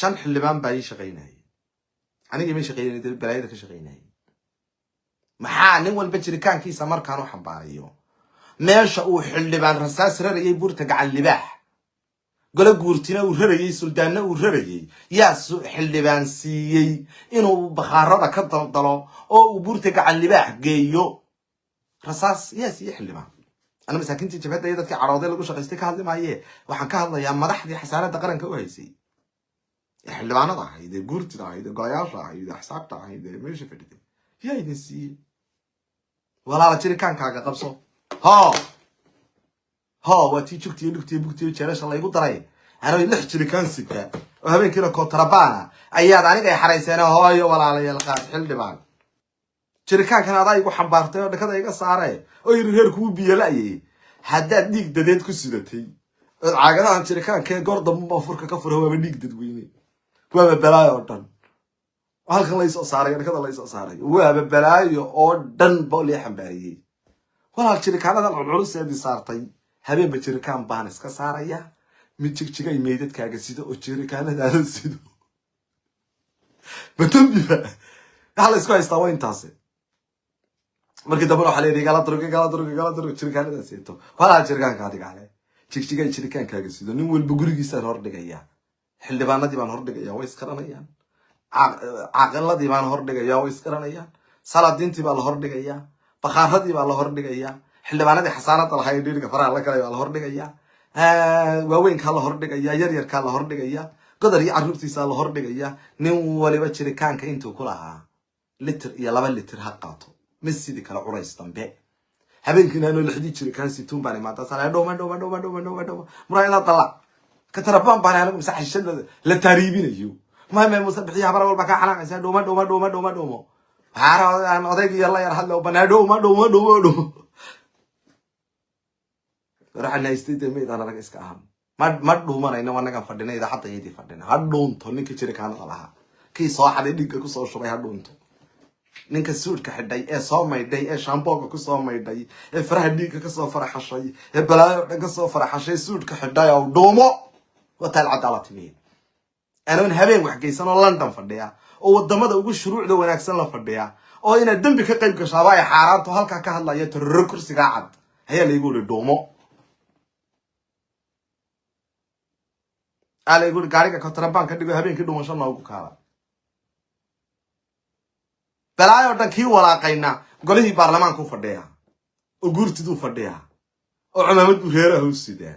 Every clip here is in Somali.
5 xildhibaan baa ii shaqaynayay, anigii may shaqaynay, balaayada ka shaqaynayay. Maxaa nin walba jiritaankiisa markaan u xambaarayo meesha uu xildhibaan rasaas rarayay, Buurta Gacan Libaax, golo guurtina uu rarayay, suldaanna uu rarayay, yaa xildhibaan siiyey inuu bakhaarada ka daldalo oo uu Buurta Gacan Libaax geeyo rasaas? Yaa siiyey xildhibaan? Ana masaakiintii jabhadda iyo dadkii cadhooday lagu shaqaystay ka hadli maaye. Waxaan ka hadlayaa madaxdii xasaanada qaranka u haysay ee xildhibaanada ahayd, ee guurtida ahayd, ee golayaasha ahayd, ee axsaabta ahayd, ee meesha fadhiday. Yaa idin siiyey? Walaala, jiritaankaaga qabso. Ho ho, waa tii jugtiyo dhugtiyo bugtiyo jeelasha laygu daray. Anoo 6 jirikaan sita oo habeenkiina kotrabaana ayaad aniga ay xarayseen. Hooyo, walaalayaal, qaad xildhibaan jiritaankan adaa igu xambaartay oo dhakada iga saare oo yiri reer kugu biyo la'yay. Haddaad dhiig dadeed ku sidatay ood caagadahan jiritaankee goor damba furka ka fura, waaba dhiig dadweyne, waaba balaayo oo dhan. Halkan laysoo saaray, dhakada laysoo saaray, waaba balaayo oo dhan ba lii xambaariyey. Walaal, jirikaanadan culculuseedii saartay, habeenba jirikaan baan iska saaraya. Mid Jigjigay meydadkaaga sido oo jirikaanadaada sido, ma dembiba? Waxa la isku haystaa waa intaasi. Markii dambena waxaa leeyahay, igala durug, igala durug, igala durug jirikaanadaas seeto. Walaal, jirikaanka adiga ale, Jigjigay jiritaankaaga sido. Nin walba gurigiisaan hordhigaya, xildhibaanadii baan hordhigaya, way isqaranayaan. Caaqiladii baan hordhigaya, way isqaranayaan. Salaadiintii baa la hordhigayaa, bakhaaradii baa la hordhigayaa, xildhibaanadii xasaanada lahaa ee dhiiriga faraha la galay baa la hordhigayaa, waaweynkaa la hordhigayaa, yaryarkaa la hordhigayaa, godar iyo carruurtiisaa la hordhigayaa. Nin waliba jiritaanka intuu ku lahaa litir iyo 2 litir ha qaato, ma sidii kale culays dambe. Habeenkiina anoo 6dii jirikaan situun baan imaadaa sala dhowma dhowma dhowma dhowma dhowma dhowma muraayada dalac katarabaan baan anigu mise xishad la taariibinayo. May Muuse bixiya habar walba kaa xanaaqaysaa. Dhowma dhowma dhowma dhowma dhowmo waxaa odayg iyo la yar hadle banaa dhowma dhowma dhowma dhowmo. Waxaan haystay dee maydaan arag iska ahan. Ma dhuumanayno, anagaan fadhina idaacadda iyadii fadhina. Ha dhuunto ninka jirikaanada lahaa, kii soo xaday, dhiigga kusoo shubay, ha dhuunto. Ninka suudhka xidhay ee soo maydhay, ee shaambooga kusoo maydhay, ee faraha dhiigga kasoo faraxashay, ee balaayo dhan kasoo faraxashay, suudhka xidhay oo dhuumo wataal cadaala timiye. Anoon habeen wax geysan oo London fadhiya oo wadamada ugu shuruucda wanaagsan la fadhiya oo inaad dembi ka qayb gashaaba ay xaaraanto, halkaa ka hadlaya tororo kursigaa cad, ayaa laygu uri dhuumo. Aa laygu uri gaariga kontrabaan ka dhigo, habeenkii dhuumasho noogu kaala. Balaayo dhan kii walaaqayna golihii baarlamaanku fadhiya oo guurtiduu fadhiyaa oo cumaamad buu reeraha u sidaa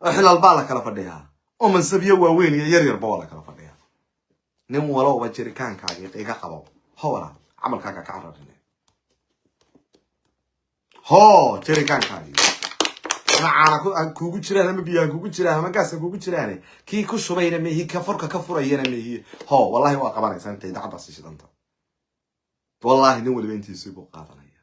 oo xilal baa la kala fadhiyaa oo mansabyo waaweyn iyo yar yarba waa la kala fadhiyaa. Nin walowba jirikaankaagii iga qabo. Ho walaal, camalkaaga ka cararine. Ho, jirikaankaagii ama caana kuugu jiraan ama biyaha kuugu jiraan ama gaaska kuugu jiraan, kii ku shubayna mehi, ka furka ka furayana mehi. Ho, wallahi waa qabanaysaa intay idaacaddaasi shidanta. Wallahi nin waliba intiisii buu qaadanaya.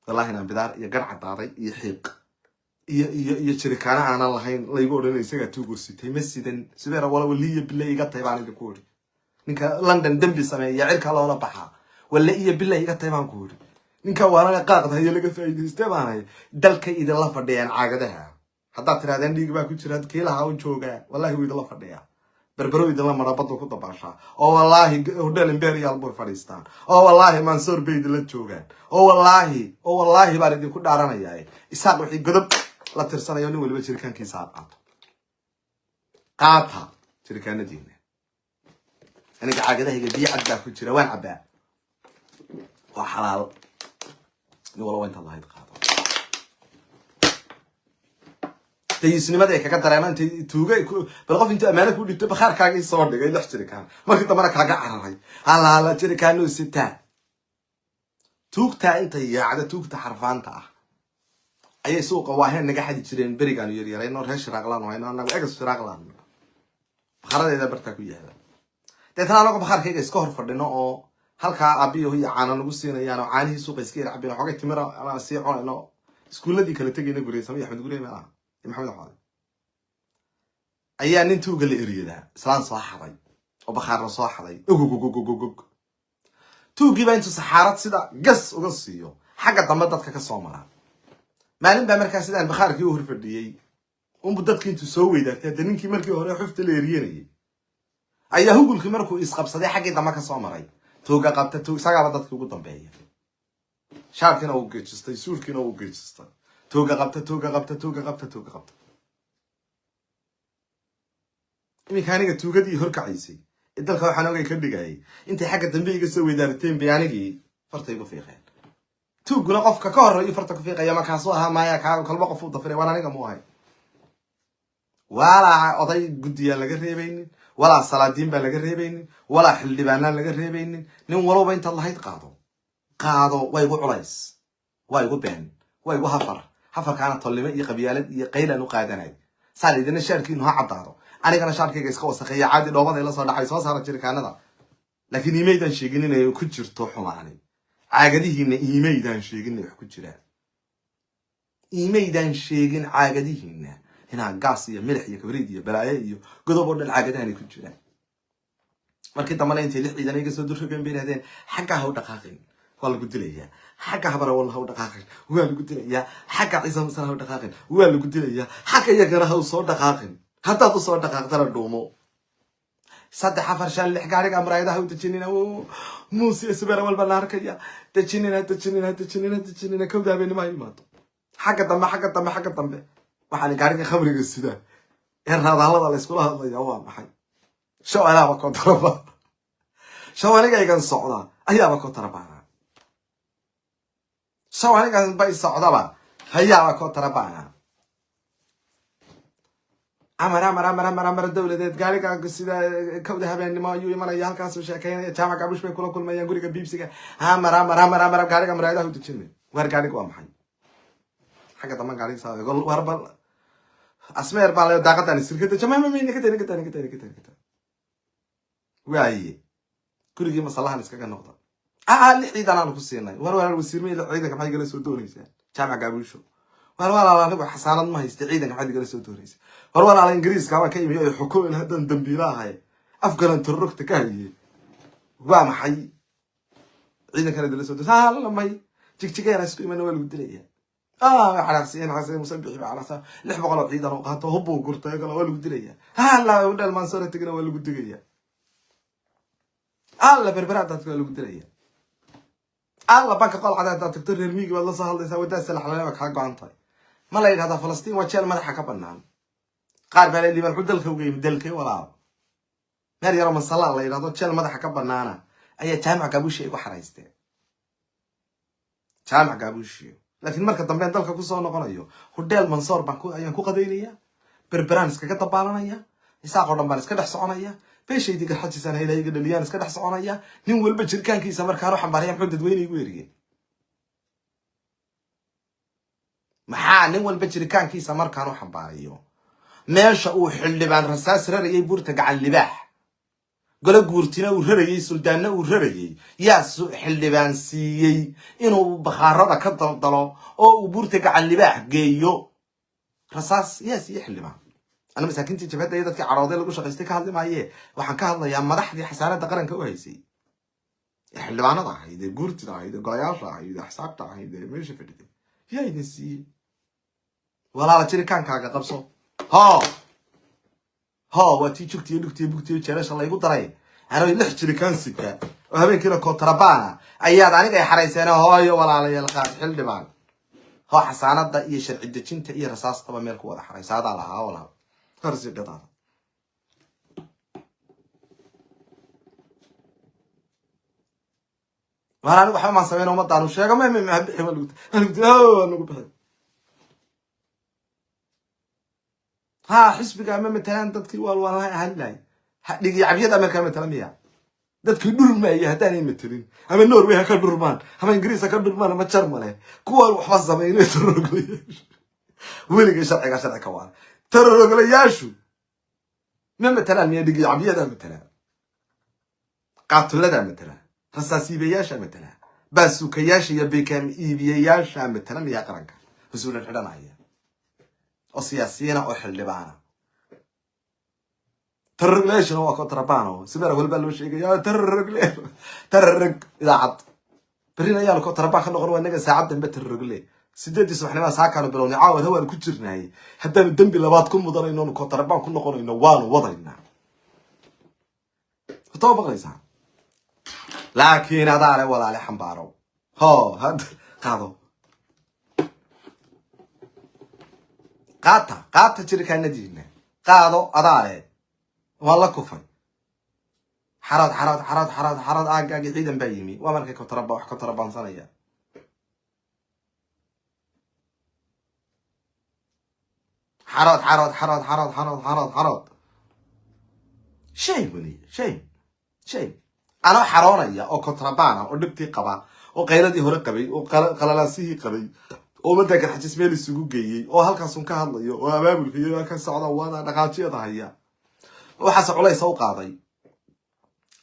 Wallahi inaan bidaar iyo gar caddaaday iyo xiiq iyo jirikaana aanan lahayn laygu odhanay isagaa tuugoo sitay. Ma sidan sibeera wala waliya billa iga tahay baan idinku idhi. Ninka London dembi sameeya cirka loola baxaa. Walla iyo billa iga tahay baan ku idhi. Ninka waalana qaaqda hayo laga faa'iidayste baanay. Dalkay idinla fadhiyaan caagadaha. Haddaad tirahdeen dhiig baa ku jira, kii lahaa u joogaa, wallahi wuu idinla fadhiyaa. Berbero idinla mara, baddu ku dabaashaa, oo wallaahi Hodhel Imperial bay fadhiistaan, oo wallaahi Mansoor bay idinla joogaan, oo wallaahi, oo wallaahi baan idinku dhaaranayaa. Isaaq wixii godob la tirsanayo, nin waliba jiritaankiisa ha qaato. Qaata jiritaanadiina. Aniga caagadahayga biyo cad baa ku jira, waan cabbaa, waa xalaal. Nin walba intaad lahayd qaado. Dayisnimada ay kaga dareema intay tuuga bal qof intuu amaana ku dhigto bakhaarkaagii soo dhigay 6 jirikaan, markii dambena kaaga cararay. Hala hala jirikaanuu sitaa. Tuugtaa intay yaacda, tuugta xarfaanta ah ayay suuqa waaheen naga xadi jireen berigaanu yaryarayno. Reer Shiraaqlaan hayno anagu, egas Shiraaqlaan, bakharadeeda bartaa ku yaala. Deetana anagoo bakhaarkayga iska hor fadhino oo halkaa aabiyo iyo caana nagu siinayaan oo caanihii suuqa iska yar cabino, xogay timira ama sii cunayno, iskuuladii kala tegayna, guriya Samay Axmed Guriya meelaha iyo Maxamed Axmed, ayaa nin tuuga la eryadaa islaan soo xaday oo bakhaarna soo xaday. Ogogogogogog, tuuggii baa intuu saxaarad sida gas uga siiyo xagga dambe dadka ka soo maraa. Maalin baa markaa sidaan bakhaarkii u horfadhiyey Unbu dadkii intuu soo weydaartay, hadda ninkii markii hore xufta la eryanayay ayaa hugulkii markuu isqabsaday xaggii dambe ka soo maray. Tuuga qabta, tuug isagaaba dadkii ugu dambeeya. Shaarkiina uu geejistay, suulkiina uu geejistay. Tuuga qabta, tuuga qabta, tuuga qabta, tuuga qabta. Iminka aniga tuugadii horkacaysay ee dalka waxaan ogay ka dhigayay intay xagga dambe iga soo weydaarteen bay anigii farta igu fiiqeen. Tuuguna qofka ka horreeyu farta ku fiiqaya, markaasuu ahaa maaya kaa kolba qof u dafiray, waan aniga mu ahay. Walaa oday guddiyaan laga reebaynin, walaa salaadiin baan laga reebaynin, walaa xildhibaanaan laga reebaynin. Nin walowba intaad lahayd qaado, qaado. Waa igu culays, waa igu been, waa igu hafar. Hafarkaana tolnimo iyo qabyaalad iyo qaylaan u qaadanay. Saan idina shaarkiinu ha caddaado, anigana shaarkayga iska wasakheeya, caadi dhoobada ila soo dhacay, soo saara jirikaanada. Laakiin iimaydaan sheegin inay ku jirto xumaani caagadihiina, iimaydaan sheegin inay wax ku jiraan, iimaydaan sheegin caagadihiina inaa gaas iyo milix iyo kabriid iyo balaayo iyo godob oo dhan caagadahanay ku jiraan. Markii dambena intay lix ciidan iga soo durrogeen bay yidhahdeen, xaggaa ha u dhaqaaqin, waa lagu dilayaa. Xagga habara walla ha u dhaqaaqin, waa lagu dilayaa. Xagga Ciise Musana ha u dhaqaaqin, waa lagu dilayaa. Xagga iyagana ha u soo dhaqaaqin, haddaad usoo dhaqaaqdana dhuumo. 3, 4, 5, 6 gaariga muraayadaha u dejinina. Muuse isbeera walba la arkaya. Dejinina, dejinina, dejinina, dejinina. Kowda habeenimo ha imaado. Xagga dambe, xagga dambe, xagga dambe. Waxaan gaariga khamriga sidaa ee raadaalada la iskula hadlaya waa maxay? Show anaaba kontarabaan, show anigaygan socda ayaaba kontarabana, show anigan bay socdaba hayaaba kontarabana. Amar, amar, amar, amar, amar dowladeed. Gaariga sida kowda habeenimo ayuu imanaya, halkaasuu sheekeynaya, Jaamac Gabush bay kula kulmayaan guriga Biibsiga. Amar, amar, amar, amar. Gaariga muraayadaha u dejinay. Waar gaariga waa maxay? Xagga dambe gaariga saa waar bal asmeer baa le daaqadan sirkada jamaamamnakata. Waaye gurigii masalahan iskaga noqda. Aa lix ciidan aanu ku siinay. War walaal wasiir meel, ciidanka maxay igala soo doonaysaa? Jaamac Gaabusho, war walaal anigu xasaanad ma haysta, ciidanka maxaad igala soo doonaysaa? War walaal Ingiriiska baan ka imi ay xukumin haddaan dambiila ahay, afgaran torrogta ka hayay, waa maxay ciidankana idala soo doonaysa? Lamay jigjigeena isku imana, waa lagu dilaya. Xanaaqsiyen xanaaqsiyen Musabixi baa xanaaqsan, 600 oo ciidan oo qaato hubbuu gurtay kale, waa lagu dilaya. Hala dhel Mansoora tegina, waa lagu digaya. Alla Berbera haddaad waa lagu dilaya. Alla banka qolcada haddaad tagto, reer miigi baad la soo hadlaysaa, waddaa salaxlale waa kaa go-an tahay. Ma la yidhahdaa Falastiin waa jeel madaxa ka banaan? Qaar baa la liibaan, muxuu dalka uga yimi? Dalkay walaal meel yaroo masalaa la yidhahdo jeel madaxa ka banaana ayaa Jaamac Gaabuushi ay ugu xaraysteen. Jaamac Gaabuushiyo, laakiin marka dambe dalka kusoo noqonayo hodheel Mansoor baan ayaan ku qadaynaya, Berberaan iskaga dabaalanaya, Isaaq oo dhan baan iska dhex soconaya, beeshaydii Garxajisaan hayla iga dhaliyaan iska dhex soconaya. Nin walba jirkaankiisa markaan u xambaaraya, muxuu dadweyne igu eriyeen? Maxaa nin walba jirikaankiisa markaan u xambaarayo, meesha uu xildhibaan rasaas rarayay buurta Gacan Libaax, gole guurtina uu rarayey, suldaanna uu rarayey, yaa xildhibaan siiyey inuu bakhaarada ka daldalo oo uu buurta Gacan Libaax geeyo rasaas? Yaa siiyey xildhibaan? Ana masaakiintii jabhadda iyo dadkii carooday lagu shaqaystay ka hadli maaye. Waxaan ka hadlayaa madaxdii xasaanada qaranka u haysay ee xildhibaanada ahayd, ee guurtida ahayd, ee golayaasha ahayd, ee axsaabta ahayd, ee meesha fadhiday. Yaa idin siiyey? Walaala jirikaankaaga qabso. Ho ho, waa tii jugtiyo dhugtiyo bugtiyo jeelasha laygu daray. Anoo lix jirikaan sita oo habeenkiina kontrabaana ayaad aniga ay xarayseen. Hooyo walaalayaal, qaad xildhibaan, hoo xasaanada iyo sharci dejinta iyo rasaastaba meel ku wada xaraysa. Adaa lahaa walaal harsiqadaada. Waar anigu waxba maan sameyn, ummadaanu sheego ma bixi, waa lagu bixi. Ha xisbiga ama matalaan dadkii waalwaan hadlaay dhigi cabyada markaa matala miya? Dadkii dhurmaya haddaanay matelin, ama Norway ha ka dhurmaan, ama Ingiriis ha ka dhurmaan, ama Jarmale, kuwaan waxba sameynay taroroglayaashu weligay sharciga sharci ka waana. Taroroglayaashu ma matalaan miya? Dhigi cabyadaa matalaa, qaatuladaa matalaa, rasaasiibayaasha matalaa, baasuukayaasha iyo bekaam iibiyayaasha matala miyaa? Qaranka mas-uulan xidhanaya oo siyaasiyiina oo xildhibaana, taroroglayaashuna waa kontrabano. Sibeer walbaa loo sheegaya tarorogle tarorog idaacad berrin ayaanu kontrabaan ka noqon. Waa inaga saacad dambe tarorogle. 8 subaxnimo saakaanu bilownay, caawa hawaan ku jirnay. Haddaanu dembi labaad ku mudanayno, kontrabaan ku noqonayno, waanu wadaynaa. Too maqlaysaa? Laakiin adaale walaale xambaaro, ho had qaado, qaata, qaata jirikaanadiina, qaado adaale. Waa la kufay. Xarad, xarad, xarad, xarad, xarad. Aagaagi ciidan baa yimi. Waa markay kontraba wax kontrabaansanaya. Xarad, xarad, xarad, xarad, xarad, xarad, xarad. Shame weliya, shame, shame. Anoo xaroonaya oo kontrabaana oo dhibtii qaba oo qayladii hore qabay oo qalalaasihii qabay oo ummadda Garxajis meel isugu geeyey oo halkaasun ka hadlayo oo abaabulka iyo halkan socda waada dhaqaajiyada haya, waxaase culaysa u qaaday,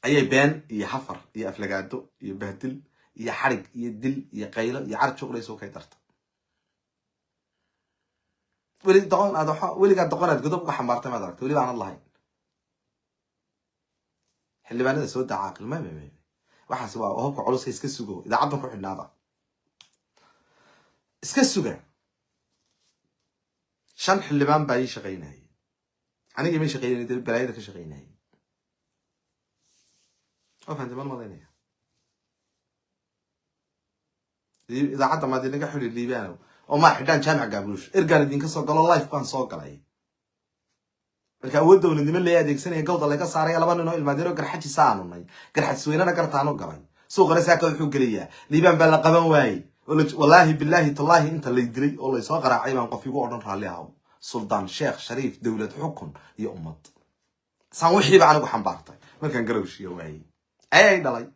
ayay been iyo hafar iyo aflagaado iyo bahdil iyo xarig iyo dil iyo qaylo iyo car juqlayso kay darta. Weli doqon aad weligaa doqon aad godob uga xambaartay maad aragta? Weli baanad lahayn. Xildhibaanada soo daa caaqil ma waxaas waa hubka culuska. Iska sugo, idaacaddan ku xidhnaada, iska suga. 5 xildhibaan baa ii shaqaynayay. Anigii may shaqaynay, balaayada ka shaqaynayay. Waa fahantay mal malaynaya? Idaacadda maad inaga xidhi Liibaanow oo maa xidhaan Jaamac Gaabuush. Ergaan idinka soo galo, life baan soo galay. Marka awood dowladnimo lee adeegsanaya, gawda laga saaraya laba nin oo ilmaadeero Garxajisa aanu nay, Garxajis weynana gartaanu galay. Suuqana saaka wuxuu gelayaa, Liibaan baa la qaban waayey. Wallaahi, bilaahi, tallaahi, inta lay dilay oo laysoo qaraacay baan qof igu odhan raalli ahaw. Suldaan, sheekh, shariif, dowlad, xukun iyo ummad saan wixiiba anigu xambaartay. Markaan garowshiya waayey ayay dhalay,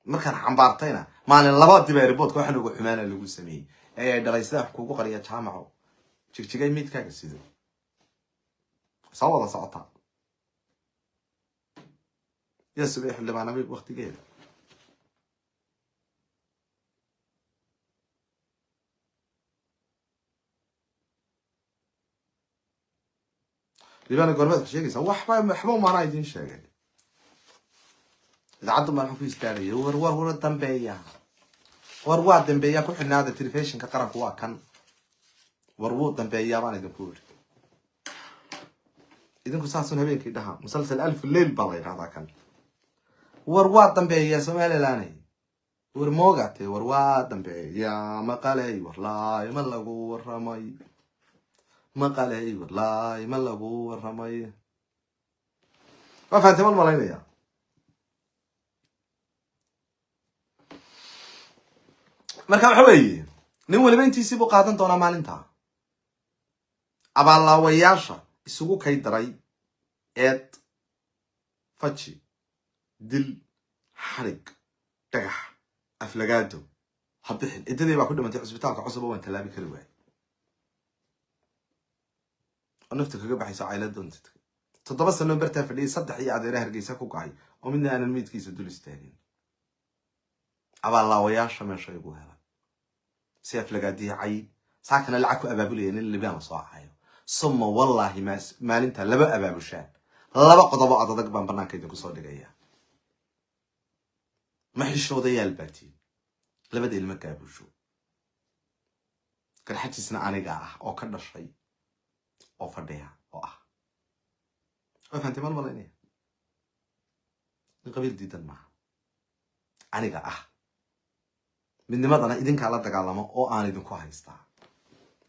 markaan xambaartayna maalin labaadii baa riboodka waxaan ugu xumaana lagu sameeyey ayay dhalay. Sidaa wax kuugu qariya Jaamaco jigjigay meydkaaga sido soo wada socotaa. Yaa sugay xildhibaan Abiib waktigeeda? Liibana goormeed wax sheegaysaa? Waxba, waxba umaanaa idiin sheegay. Idaacaddu baan ku istaagaya. War, war, war dambeeya, war waa dambeeya. Ku xidhnaada telefishinka qaranku, waa kan. War wuu dambeeyaa baan idinku yidhi. Idinku saasun habeenkii dhaha, musalsal alf leil baa la yidhahdaa kan. War waa dambeeya Somaliland. War moogate, war waa dambeeya. Maqalay warlaay ma lagu waramay? Maqalay warlaay ma lagu waramay? Waa fahantay mal malaynaya? Marka waxa weeye, nin waliba intiisii buu qaadan doonaa maalinta. Abaallaawayaasha isugu kay daray eed, faji, dil, xarig, dhagax, aflagaado ha bixin. Ciddadii baa ku dhimantay cusbitaalka cusub oo waan tallaabi kari waayay oo nafta kaga baxayso cayladoonta. 7 sano bartaa fadhiyay, 3 iyo adeera Hargeysa ku go'ay oo midna aanan meydkiisa dul istaagin. Abaallaawayaasha meesha igu helay si aflagaadihii cay saakana lacag ku abaabulaya nin Libaan la soo cayo. Suma wallaahi, maalinta laba abaabushaan, laba qodobo adadag baan banaanka idinku soo dhigaya. Ma xishoodayaal baatiin? Labada ilmo Gaabusho, Garxajisna aniga ah oo ka dhashay oo fadhiya oo ah. Waa fahantay mal malaynaya? Nin qabiil diidan maaha aniga ah. Midnimadana idinkaa la dagaalamo oo aan idinku haystaa,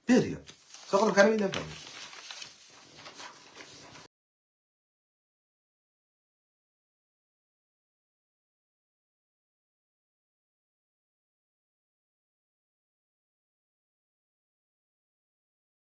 period. Soo qodobkaana ma idin fahmin?